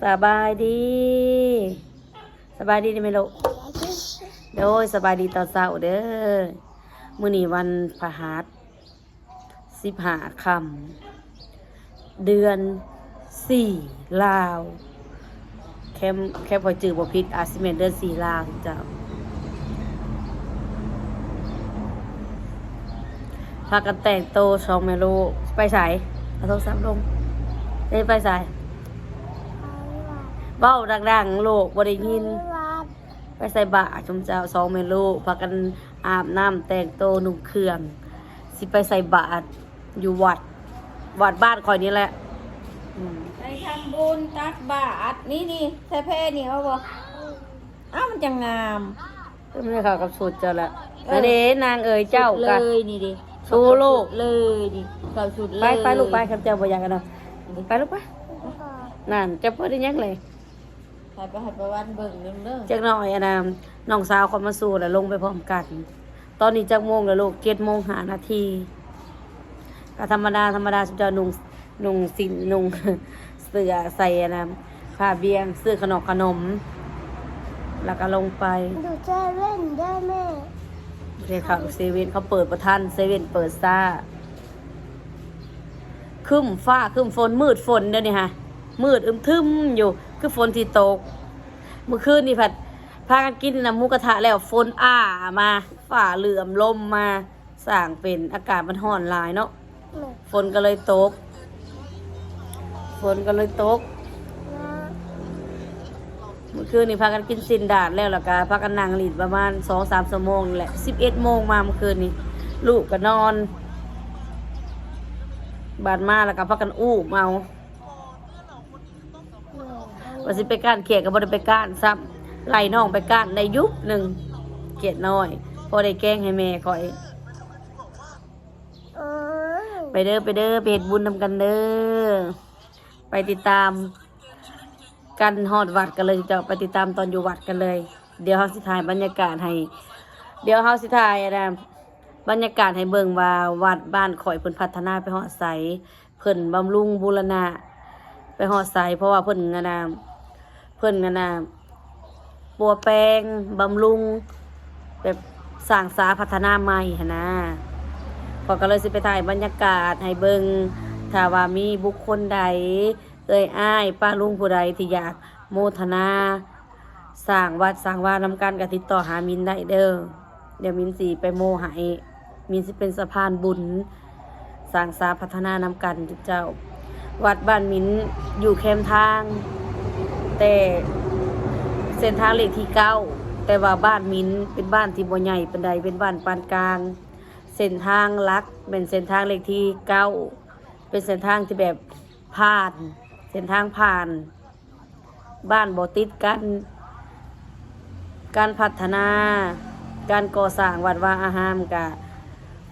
ສະບາຍດີ ສະບາຍດີເດີແມ່ລູກ. ໂດຍ ສະບາຍດີຕອນເຊົ້າເດີ. ມື້ນີ້ວັນພະຫັດ ສິບຫ້າຄ່ຳ ເດືອນສີ່ລາວ. ແຄມ ແຄມຂ້ອຍຈື່ບໍ່ຜິດ ອາດຊິແມ່ນເດືອນສີ່ລາວເຈົ້າ. ພາກັນແຕ່ງໂຕສອງແມ່ລູກ. ໄປໃສ? ເອົາໂທລະສັບລົງ. ເອີ ໄປໃສ? ເວົ້າດັງໆ ລູກ ບໍ່ໄດ້ຍິນ. ໄປໃສ່ບາດ. ຊຸມເຈົ້າສອງແມ່ລູກ ພາກັນອາບນ້ຳແຕ່ງໂຕນຸ່ງເຄື່ອງ ຊິໄປໃສ່ບາດຢູ່ວັດ ວັດບ້ານຂ້ອຍນີ້ແຫຼະ. ອືມ ໄປທຳບຸນຕັກບາດ. ນີ້ໆ ໃສ່ແພນີ້ເອົາບໍ່? ອ້າວ ມັນຈັ່ງງາມ. ມັນເຂົ້າກັບຊຸດເຈົ້າລະ. ເອີ ນັ້ນເດ້ນາງເອີຍ ເຈົ້າກະ ເລີຍນີ້ເດ້ ຊູລູກ ເລີຍນີ້ ເຂົ້າຊຸດເລີຍ. ໄປ ໄປລູກໄປ ຄັນເຈົ້າບໍ່ຢາກກັນນະ ໄປລູກໄປ. ນັ້ນ ເຈົ້າເປີດໄດ້ຫຍັງເລີຍ? ໃຫ້ປະ ໃຫ້ປະວັນເບິ່ງເບິ່ງເດີ. ຈັກໜ້ອຍອັນນ່າ ນ້ອງສາວຂ້ອຍມາສູ່ແລ້ວ ລົງໄປພ້ອມກັນ. ຕອນນີ້ຈັກໂມງແລ້ວລູກ? ເຈັດໂມງຫ້ານາທີ. ກໍທຳມະດາ ທຳມະດາ ຊຸມເຈົ້ານຸ່ງ ນຸ່ງສິ້ນ ນຸ່ງເສື້ອ ໃສ່ອັນນ່າ ຜ້າບ່ຽງ ຊື້ຂະໜົມ ຂະໜົມ ແລ້ວກໍລົງໄປ. ຢູ່ເຊເວ່ນເດີແມ່. ໄປເຂົ້າເຊເວ່ນ ເຂົາເປີດບໍ່ທັນ ເຊເວ່ນເປີດຊ້າ. ຄຶ້ມຟ້າຄຶ້ມຝົນ ມືດຝົນດຽວນີ້ຫະ ມືດອຶມທຶມຢູ່ ຄືຝົນຊິຕົກ. ມື້ຄືນນີ້ພັດພາກັນກິນນຳໝູກະທະແລ້ວ ຝົນອ້າມາ ຟ້າເຫຼື້ອມລົມມາ ສ້າງເປັນ ອາກາດມັນຮ້ອນຫຼາຍເນາະ. ແມ່ນ ຝົນກໍເລີຍຕົກ ຝົນກໍເລີຍຕົກ. ແມ່ນ ມື້ຄືນນີ້ພາກັນກິນຊີ້ນດາດແລ້ວ ແລ້ວກໍພາກັນນັ່ງຫຼິ້ນປະມານສອງສາມຊົ່ວໂມງນີ້ແຫຼະ. ສິບເອັດໂມງມາມື້ຄືນນີ້ ລູກກໍນອນ ບາດມາແລ້ວກໍພາກັນອູ້ມເອົາ ວ່າຊິໄປກ້ານຂຽດກໍບໍ່ໄດ້ໄປກ້ານຊ້ຳ ໄລ່ນ້ອງໄປກ້ານໄດ້ຢຸບໜຶ່ງ ຂຽດນ້ອຍ ພໍໄດ້ແກງໃຫ້ແມ່ຂ້ອຍ. ໄປເດີ ໄປເດີ ໄປເຮັດບຸນນຳກັນເດີ. ໄປຕິດຕາມກັນຮອດວັດກັນເລີຍເຈົ້າ ໄປຕິດຕາມຕອນຢູ່ວັດກັນເລີຍ. ດຽວເຮົາຊິຖ່າຍບັນຍາກາດໃຫ້ ດຽວເຮົາຊິຖ່າຍອັນນ່າ ບັນຍາກາດໃຫ້ເບິ່ງວ່າວັດບ້ານຂ້ອຍເພິ່ນພັດທະນາໄປຮອດໃສ ເພິ່ນບຳລຸງບູລະນະໄປຮອດໃສ ເພາະວ່າເພິ່ນອັນນ່າ ເພິ່ນອັນນ່າ ປົວແປງ ບຳລຸງ ແບບສ້າງສາພັດທະນາໃໝ່ຫັ້ນນະ. ຂ້ອຍກໍເລີຍຊິໄປຖ່າຍບັນຍາກາດໃຫ້ເບິ່ງ ຖ້າວ່າມີບຸກຄົນໃດ ເອື້ອຍອ້າຍປ້າລຸງຜູ້ໃດທີ່ຢາກໂມທະນາ ສ້າງວັດສ້າງວານຳກັນກໍຕິດຕໍ່ຫາມິນໄດ້ເດີ. ດຽວມິນຊິໄປໂມໃຫ້ ມິນຊິເປັນສະພານບຸນສ້າງສາພັດທະນານຳກັນເຈົ້າ. ວັດບ້ານມິນຢູ່ແຄມທາງ ແຕ່ເສັ້ນທາງເລກທີເກົ້າ ແຕ່ວ່າບ້ານມິນເປັນບ້ານທີ່ບໍ່ໃຫຍ່ປານໃດ ເປັນບ້ານປານກາງ. ເສັ້ນທາງຫຼັກແມ່ນເສັ້ນທາງເລກທີເກົ້າ ເປັນເສັ້ນທາງທີ່ແບບຜ່ານ ເສັ້ນທາງຜ່ານ ບ້ານບໍ່ຕິດກັນ. ການພັດທະນາ ການກໍ່ສ້າງວັດວາອາຮາມກະ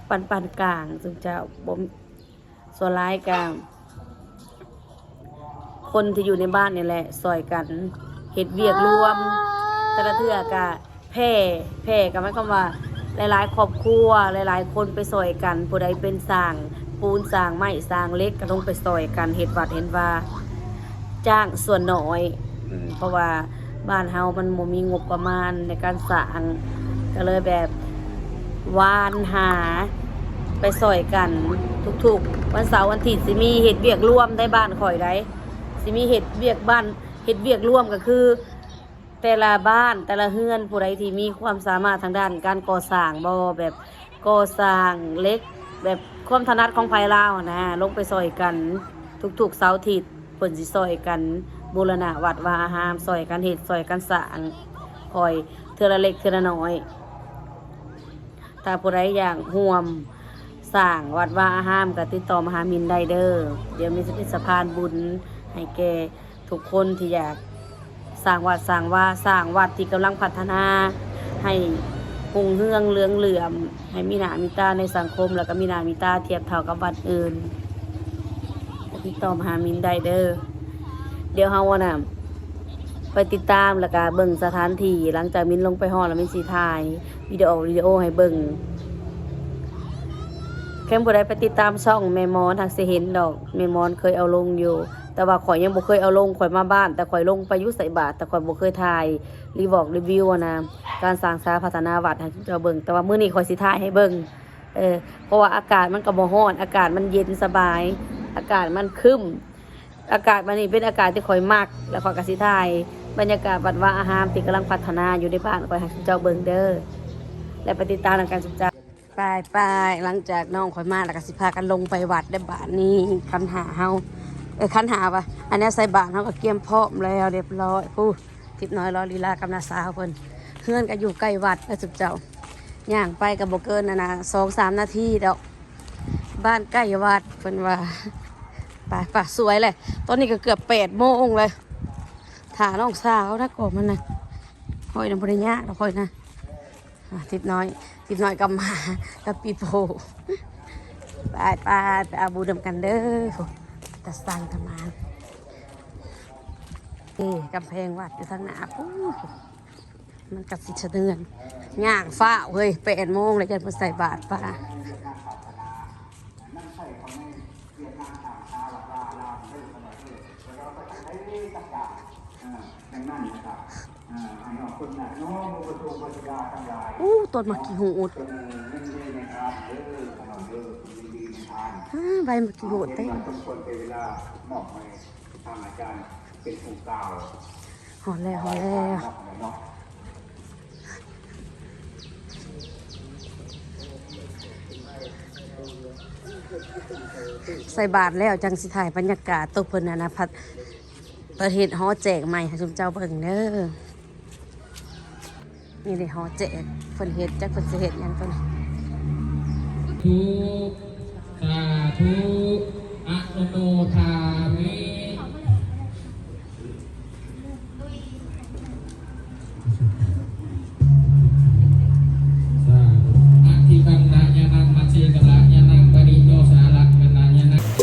ປານປານກາງ ຊຸມເຈົ້າ ບໍ່ ສ່ວນຫຼາຍກະຄົນທີ່ຢູ່ໃນບ້ານນີ້ແຫຼະຊ່ອຍກັນເຮັດວຽກລວມ ແຕ່ລະເທື່ອກະ ແຜ່ ແຜ່ກໍໝາຍຄວາມວ່າຫຼາຍໆຄອບຄົວ ຫຼາຍໆຄົນໄປຊ່ອຍກັນ ຜູ້ໃດເປັນຊ່າງປູນ ຊ່າງໄມ້ ຊ່າງເຫຼັກ ກໍລົງໄປຊ່ອຍກັນເຮັດວັດເຮັດວາ ຈ້າງສ່ວນໜ້ອຍ ເພາະວ່າບ້ານເຮົາມັນບໍ່ມີງົບປະມານໃນການສ້າງ ກໍເລີຍແບບຫວານຫາໄປຊ່ອຍກັນທຸກໆວັນເສົາວັນອາທິດ ຊິມີເຮັດວຽກລວມໃນບ້ານຂ້ອຍໃດ໋ ຊິມີເຮັດວຽກບ້ານ ເຮັດວຽກລວມກໍຄື ແຕ່ລະບ້ານແຕ່ລະເຮືອນ ຜູ້ໃດທີ່ມີຄວາມສາມາດທາງດ້ານການກໍ່ສ້າງບໍ່ ແບບກໍ່ສ້າງເຫຼັກ ແບບຄວາມຖະໜັດຂອງໃຜລາວຫັ້ນນະ ລົງໄປຊ່ອຍກັນທຸກໆເສົາທິດ ເພິ່ນຊິຊ່ອຍກັນບູລະນະວັດວາອາຮາມ ຊ່ອຍກັນເຮັດ ຊ່ອຍກັນສ້າງ ຄ່ອຍເທື່ອລະເລັກເທື່ອລະນ້ອຍ. ຖ້າຜູ້ໃດຢາກຮ່ວມສ້າງວັດວາອາຮາມ ກໍຕິດຕໍ່ມາຫາມິນໄດ້ເດີ ດຽວມິນຊິເປັນສະພານບຸນໃຫ້ແກ່ ທຸກຄົນທີ່ຢາກສ້າງວັດສ້າງວາ ສ້າງວັດທີ່ກຳລັງພັດທະນາໃຫ້ຮຸ່ງເຮືອງເຫຼືອງເຫຼື້ອມ ໃຫ້ມີໜ້າມີຕາໃນສັງຄົມ ແລ້ວກໍມີໜ້າມີຕາທຽບເທົ່າກັບວັດອື່ນ ກໍຕິດຕໍ່ມາຫາມິນໄດ້ເດີ. ດຽວເຮົາ ອັນນ່າ ໄປຕິດຕາມ ແລ້ວກໍເບິ່ງສະຖານທີ່ ຫຼັງຈາກມິນລົງໄປຮອດແລ້ວ ມິນຊິຖ່າຍວິດີໂອ ວິດີໂອໃຫ້ເບິ່ງ. ຄັນຜູ້ໃດໄປຕິດຕາມຊ່ອງແມ່ມອນ ຫາກຊິເຫັນດອກ ແມ່ມອນເຄີຍເອົາລົງຢູ່ ແຕ່ວ່າຂ້ອຍຍັງບໍ່ເຄີຍເອົາລົງ. ຂ້ອຍມາບ້ານ ແຕ່ຂ້ອຍລົງໄປຢູ່ໃສ່ບາດ ແຕ່ຂ້ອຍບໍ່ເຄີຍຖ່າຍຣີວອກຣີວິວຫັ້ນນະ ການສ້າງສາພັດທະນາວັດໃຫ້ເຈົ້າເບິ່ງ. ແຕ່ວ່າມື້ນີ້ຂ້ອຍຊິຖ່າຍໃຫ້ເບິ່ງ. ເອີ ເພາະວ່າອາກາດມັນກໍບໍ່ຮ້ອນ ອາກາດມັນເຢັນສະບາຍ ອາກາດມັນຄຶ້ມ ອາກາດບັດນີ້ເປັນອາກາດທີ່ຂ້ອຍມັກ ແລ້ວຂ້ອຍກໍຊິຖ່າຍບັນຍາກາດວັດວາອາຮາມທີ່ກຳລັງພັດທະນາຢູ່ໃນບ້ານຂ້ອຍໃຫ້ເຈົ້າເບິ່ງເດີ ແລະ ໄປຕິດຕາມນຳກັນເຈົ້າ. ໄປໆ ຫຼັງຈາກນ້ອງຂ້ອຍມາແລ້ວກໍຊິພາກັນລົງໄປວັດເດີບາດນີ້. ຂັນຫ້າເຮົາ ເອີ ຂັນຫ້າວ່າ ອັນນີ້ໃສ່ບາດເຮົາກໍກຽມພ້ອມແລ້ວຮຽບຮ້ອຍ. ຜູ້ ທິດນ້ອຍລໍລີລາກັບນ້າສາວເພິ່ນ ເຮືອນກໍຢູ່ໃກ້ວັດນະຊຸມເຈົ້າ ຍ່າງໄປກໍບໍ່ເກີນນັ້ນນະ ສອງສາມນາທີດອກ ບ້ານໃກ້ວັດເພິ່ນວ່າ. ໄປໆ ສວຍແຫຼະ ຕອນນີ້ກໍເກືອບແປດໂມງແລ້ວ ຖ້ານ້ອງສາວນະກໍມັນນະ ຂ້ອຍນະບໍ່ໄດ້ຍາກດອກ ຂ້ອຍນະ ອ່າ ທິດນ້ອຍ ທິດນ້ອຍກັບໝາ ກັບປີໂປ້. ໄປໆ ໄປເອົາບຸນນຳກັນເດີ ຕາສັງຕາໝານ. ນີ້ກຳແພງວັດຢູ່ທາງໜ້າພຸ້ນ ມັນກໍຊິສະເທືອນ ຍ່າງຟ້າວເຮີ້ຍ ແປດໂມງແລ້ວ ຢ້ານເພິ່ນໃສ່ບາດປາ. ອູ້ ຕົ້ນໝາກຂີ້ຫູດ ອ່າ ໃບໝາກຂີ້ຫູດເຕັມ. ຮອດແລ້ວ ຮອດແລ້ວ ໃສ່ບາດແລ້ວຈັ່ງຊິຖ່າຍບັນຍາກາດໂຕເພິ່ນຫັ້ນນະ ພັດ ເພິ່ນເຮັດຫໍແຈກໃໝ່ໃຫ້ຊຸມເຈົ້າເບິ່ງເດີ. ນີ້ເດ້ຫໍແຈກ ເພິ່ນເຮັດ ຈັກເພິ່ນຊິເຮັດຫຍັງຕົວນີ້. ທຸ ສາທຸ ອະນຸໂມທາມິ ສາທຸ ອະທິຄັນນະຍານັງ ມັດເຊກະລະຍານັງ ປະລິໂນສາລະກະນະຍານັງ ໄປ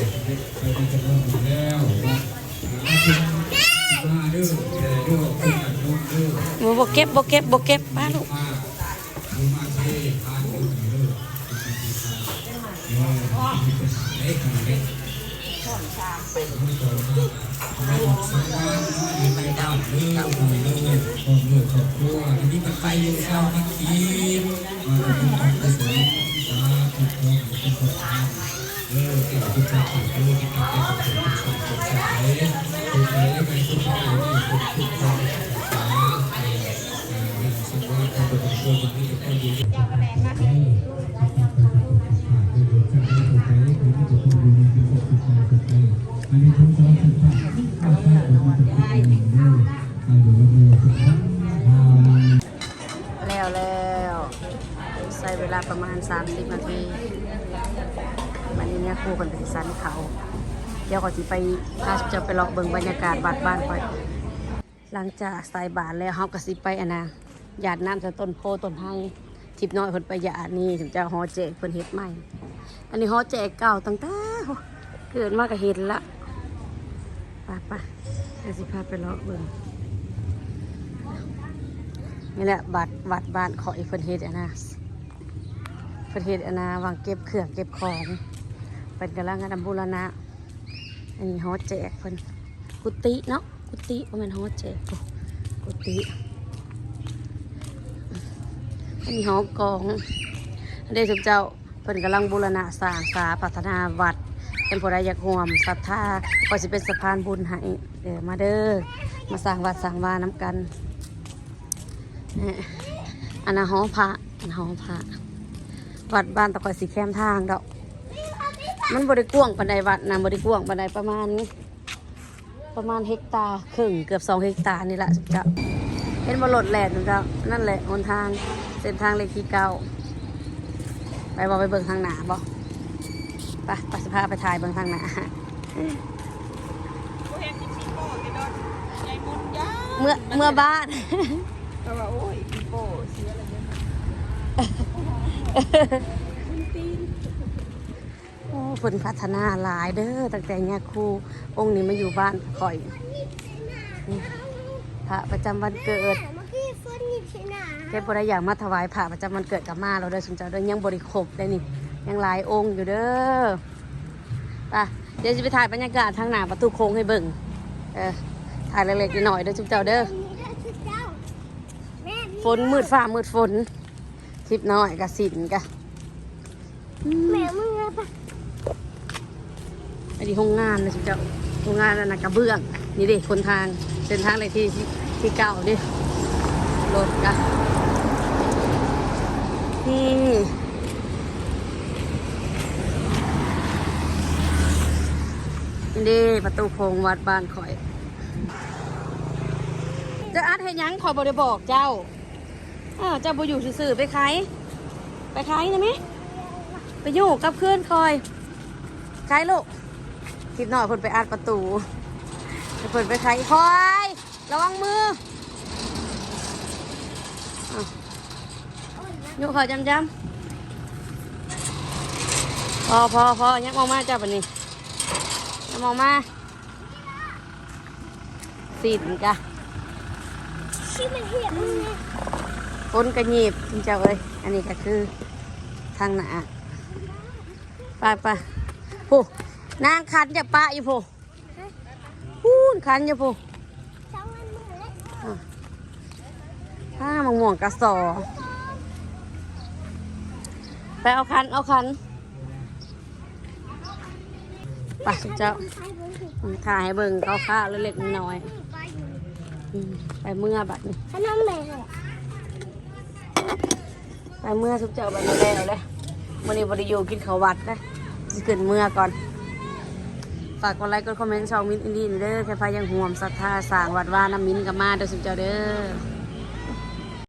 ໃນຈຳນວນນີ້ແລ້ວເນາະ. ມາເດີ ແດ່ເດີ ຄົນອັນນຸເດີ ບໍ່ ບໍ່ເກັບ ບໍ່ເກັບ ບໍ່ເກັບ ມາລູກ ມາເດີ ມາເດີ ເດີ ເດີ ເດີ ເດີ ເດີ ເອາ ແລ້ວແລ້ວ ໃຊ້ເວລາປະມານສາມສິບນາທີ ບັດນີ້ຍາຄູເພິ່ນກະຊິສັນເຂົ້າ ດຽວຂ້ອຍຊິໄປ ພາເຈົ້າໄປເລາະເບິ່ງບັນຍາກາດວັດບ້ານຂ້ອຍ. ຫຼັງຈາກໃສ່ບາດແລ້ວ ເຮົາກະຊິໄປ ອັນນະ ຢາດນ້ຳໃສ່ຕົ້ນໂພຕົ້ນໄຮ ທິບນ້ອຍເພິ່ນໄປຢາດນີ້ ເຈົ້າຫໍແຈກເພິ່ນເຮັດໃໝ່. ອັນນີ້ຫໍແຈກເກົ່າຕັ້ງແຕ່ ໂອ້ ເກີດມາກະເຫັນລະ. ໄປໆ ດຽວຊິພາໄປເລາະເບິ່ງ. ນີ້ແຫຼະ ວັດ ວັດບ້ານຂ້ອຍ ເພິ່ນເຮັດອັນນະ ເພິ່ນເຮັດອັນນະ ວາງເກັບເຄື່ອງເກັບຂອງ ເພິ່ນກຳລັງອັນນະບູລະນະ. ອັນນີ້ຫໍແຈກເພິ່ນ ກຸຕິເນາະ ກຸຕິ ບໍ່ແມ່ນຫໍແຈກ ກຸຕິ. ອັນນີ້ຫໍກອງ ອັນເດ ຊຸມເຈົ້າ ເພິ່ນກຳລັງບູລະນະສ້າງສາພັດທະນາວັດ. ຄັນຜູ້ໃດຢາກຮ່ວມສັດທາ ຂ້ອຍຊິເປັນສະພານບຸນໃຫ້ ເອີ ມາເດີ ມາສ້າງວັດສ້າງວານຳກັນ. ອັນນະຫໍພະ ອັນນະຫໍພະ ວັດບ້ານຕະກອຍຊິແຄມທາງດອກ ມັນບໍ່ໄດ້ກວ້າງປານໃດ ວັດນະບໍ່ໄດ້ກວ້າງປານໃດ ປະມານ ປະມານເຮັກຕາເຄິ່ງ ເກືອບສອງເຮັກຕານີ້ລະເຈົ້າ. ເຫັນບໍ່ ລົດແລ່ນເຈົ້າ ນັ້ນແຫຼະຫົນທາງ ເສັ້ນທາງເລກທີເກົ້າ. ໄປບໍ່ ໄປເບິ່ງທາງໜ້າບໍ່? ໄປ ໄປ ຊິພາໄປຖ່າຍເບິ່ງທາງໜ້າ. ບໍ່ເຫັນອີ່ປີໂປ້ຢູ່ດອນໃຫຍ່ມຸນຢາ ເມື່ອ ເມື່ອບ້ານ ແຕ່ວ່າ ໂອ້ຍ ອີ່ປີໂປ້ເສຍແລ້ວເດີ ໂອ້ ເພິ່ນພັດທະນາຫຼາຍເດີ ຕັ້ງແຕ່ຍາຄູອົງນີ້ມາຢູ່ບ້ານຂ້ອຍ. ນີ້ ພະປະຈຳວັນເກີດ ແຕ່ຜູ້ໃດຢາກມາຖວາຍພະປະຈຳວັນເກີດກໍມາໂລດເດີ ຊຸມເຈົ້າເດີ ຍັງບໍ່ໄດ້ຄົບເດ້ນີ້ ຍັງຫຼາຍອົງຢູ່ເດີ. ໄປ ດຽວຊິໄປຖ່າຍບັນຍາກາດທາງໜ້າປະຕູໂຂງໃຫ້ເບິ່ງ. ເອີ ຖ່າຍເລັກໆນ້ອຍໆເດີຊຸມເຈົ້າເດີ. ຝົນມືດຟ້າມືດຝົນ. ຄລິບນ້ອຍກະສິນກະ ແມ່ ເມືອປະ ອັນນີ້ໂຮງງານນະເຈົ້າ ໂຮງງານອັນນັ້ນກະເບື້ອງ. ນີ້ເດ້ ຄົນທາງ ເສັ້ນທາງເລກທີທີ່ເກົ້າເດ້. ລົດກະ ນີ້ ນີ້ເດ້ ປະຕູໂຂງວັດບ້ານຂ້ອຍ. ເຈົ້າອັດເຮັດຫຍັງ? ຂ້ອຍບໍ່ໄດ້ບອກເຈົ້າ. ອ້າວ ເຈົ້າບໍ່ຢູ່ຊື່ໆ ໄປໄຂ ໄປໄຂນະແມ່ ໄປຢູ່ກັບເພື່ອນຂ້ອຍ ໄຂລູກ. ທິດນ້ອຍເພິ່ນໄປອັດປະຕູ ເພິ່ນໄປໄຂ. ຂ້ອຍ ລະວັງມື ອ້າວ ຍຸເຂົ້າຈ້ຳໆ. ພໍ ພໍ ພໍ ຍັບອອກມາເຈົ້າບັດນີ້ ຍັບອອກມາ. ສີນກະ ທີ່ມັນເຫັນ ຝົນກະຫຍິບເຈົ້າເອີຍ. ອັນນີ້ກະຄືທາງໜ້າ ໄປໆ. ພຸ້ນ ນາງຄັນຈະປະຢູ່ພຸ້ນ ພຸ້ນຄັນຢູ່ພຸ້ນ. ອ້າ ມະມ່ວງກະສໍ ໄປເອົາຄັນ ເອົາຄັນ. ໄປເຈົ້າ ອືມ ຖ່າຍໃຫ້ເບິ່ງຄ່າວໆ ເລັກໆນ້ອຍໆ. ອືມ ໄປເມືອບັດນີ້ ໄປເມືອຊຸມເຈົ້າບັດນີ້. ແລ້ວແຫຼະ ມື້ນີ້ບໍ່ໄດ້ຢູ່ ກິນເຂົ້າວັດນະ ຊິຂຶ້ນເມືອກ່ອນ. ຝາກກົດໄລກົດຄອມເມັນຊ່ອງມິນອິນດີເດີ ໃຜຢາກຮ່ວມສັດທາສ້າງວັດວານຳມິນກະມາເດີຊຸມເຈົ້າເດີ.